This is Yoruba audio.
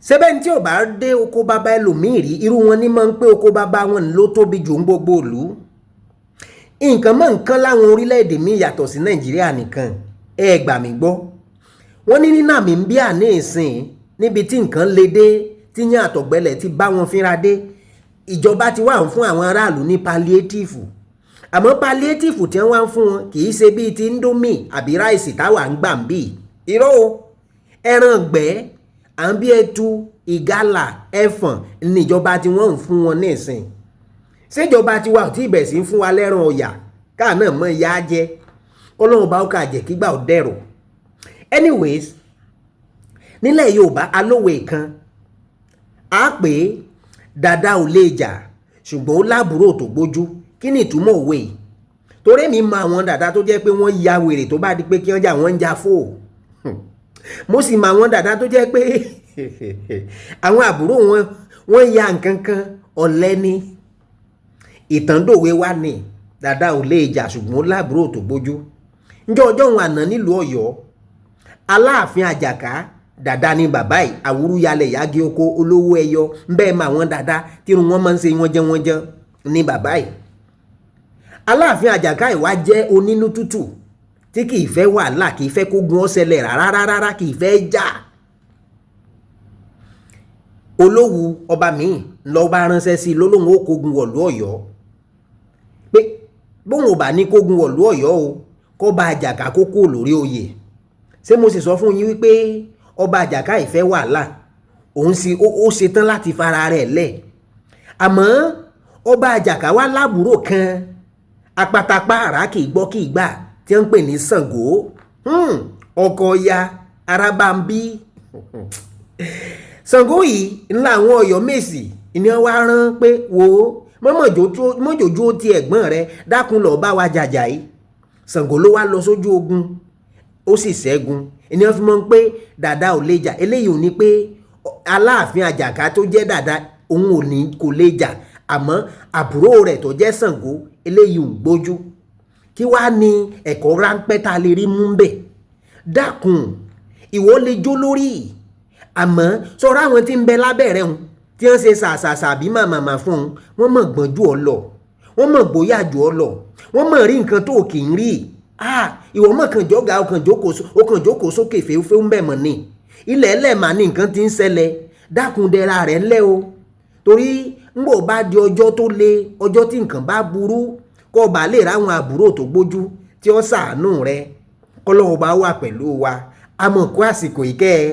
Sẹ́bẹ̀ ní tí ò bá dé oko bàbá ẹlòmíì rí, irú wọn ní máa ń pé oko bàbá wọn ló tóbi jù ń gbogbo ìlú. Nǹkan mọ́ nǹkan láwọn orílẹ̀-èdè míì yàtọ̀ sí Nàìjíríà nìkan, ẹ gbà mí gbọ́. Wọ́n ní ní Nàmíbíà ní ìsìn, níbi tí nǹkan le dé, tí yán àtọ̀gbẹ́lẹ̀ ti bá wọn fínra dé, ìjọba ti wà ń fún àwọn aráàlú ní palliative. Àmọ́ palliative tí wọ́n wá ń fún wọn kì í ṣe bíi ti Indomie àbí ráìsì táwa ń gbà ń bì. Irọ́ o, ẹran ìgbẹ́, à ń bí ẹtu, ìgalà, ẹfọ̀n níjọba tí wọ́n ń fún wọn ní ìsìn. Ṣéjọba tiwa ò tí ì bẹ̀rẹ̀ sí ń fún wa lẹ́ran ọ̀yà káà náà mọ̀ ìyá jẹ? Kọ́lọ́run bá ó kà jẹ́ kígbà ó dẹ̀rọ̀. Anyways, nílẹ̀ Yorùbá alówe kan, a pè é dàda ò lè jà ṣùgbọ́n ó lábúrò tó gbójú. Kí ni ìtumọ̀ òwe yìí? Torí èmi mọ àwọn dàda tó jẹ́ pé wọ́n ya wèrè tó bá di pé kí wọ́n jà, wọ́n ń ja fò. Mo sì mọ àwọn dàda tó jẹ́ pé àwọn àbúrò wọn, wọ́n ya nǹkan kan, ọ̀lẹ ni. Ìtàn dòwe wá ní dàda ò lè jà ṣùgbọ́n ó lábúrò tó gbójú. Ǹjọ́ ọjọ́ òun àná nílùú Ọ̀yọ́, Aláàfin Àjàká, dàda ni bàbá yìí, àwúrúyalẹ̀ yagi oko olówó ẹyọ, ń bẹ́ẹ̀ mọ àwọn dàda tírun wọn máa ń ṣe wọ́njẹ́wọ́njẹ́ ní bàbá yìí. Aláàfin Àjàká yìí wá jẹ́ onínú tútù tí kì í fẹ́ wàhálà, kì í fẹ́ kógun ó ṣẹlẹ̀ rárá rárá, kì í fẹ́ jà. Olówu ọba míì lọ bá ránṣẹ́ sí i lólóhùn ó kógun wọ̀lú Ọ̀yọ́, pé bóun ò bá ní kógun wọ̀lú Ọ̀yọ́ o, kó bá Àjàká kó kúrò lórí oyè. Ṣé mo sì sọ fún yín wípé ọba Àjàká yìí fẹ́ wàhálà, òun sì ó ṣetán láti fara rẹ̀ lẹ̀. Àmọ́ ọba Àjàká wá lábúrò kan, apatapa àrá kì í gbọ́ kì í gbà, tí wọ́n ń pè ní Ṣàngó. Ọkọ ya Arábámbí. Ṣàngó yìí ńlá àwọn Ọ̀yọ́ Mèsì ni wọ́n wá rán pé wò ó, mọ́jòjú ó ti ẹ̀gbọ́n rẹ, dákun lọ́ọ́ bá wa jàjà yìí. Ṣàngó ló wá lọ sójú ogun, ó sì ṣẹ́gun. Ni wọ́n fi mọ̀ pé dàda ò lè jà. Eléyìí ò ní pé Aláàfin Àjàká tó jẹ́ dàda òun ò ní kò lè jà, àmọ́ àbúrò rẹ̀ tó jẹ́ Ṣàngó eléyìí ò gbójú. Kí wá ní ẹ̀kọ́ ráńpẹ́ tá a lè rí mú bẹ̀? Dákun, ìwọ lè jó lórí, àmọ́ sọ̀rọ̀ àwọn tí ń bẹ lábẹ́ rẹ̀ hun, tí wọ́n ṣe ṣàṣàṣà bí màmàmà fún un, wọ́n mọ̀ gbọ́n jù ọ́ lọ, wọ́n mọ̀ gbóyà jù ọ́ lọ, wọ́n mọ̀ rí nǹkan tó kì í rí. Ìwọ mọ̀ kàn jọ́gà, ó kàn jókòó sókè fèéfèé ń bẹ̀ mọ̀ ni. Ilẹ̀ ẹlẹ́mà ni nǹkan ti ń ṣẹlẹ̀. Dákun dẹra rẹ̀ ńlẹ́ o, torí ńgbò bá di ọjọ́ tó le, ọjọ́ tí nǹkan bá burú, kó o bá lè ráwọn àbúrò tó gbójú tí ó ṣàánú rẹ. Kọ́lọ́hun bá wà pẹ̀lú wa. A mọ̀ kó àsìkò ìkẹ́ ẹ.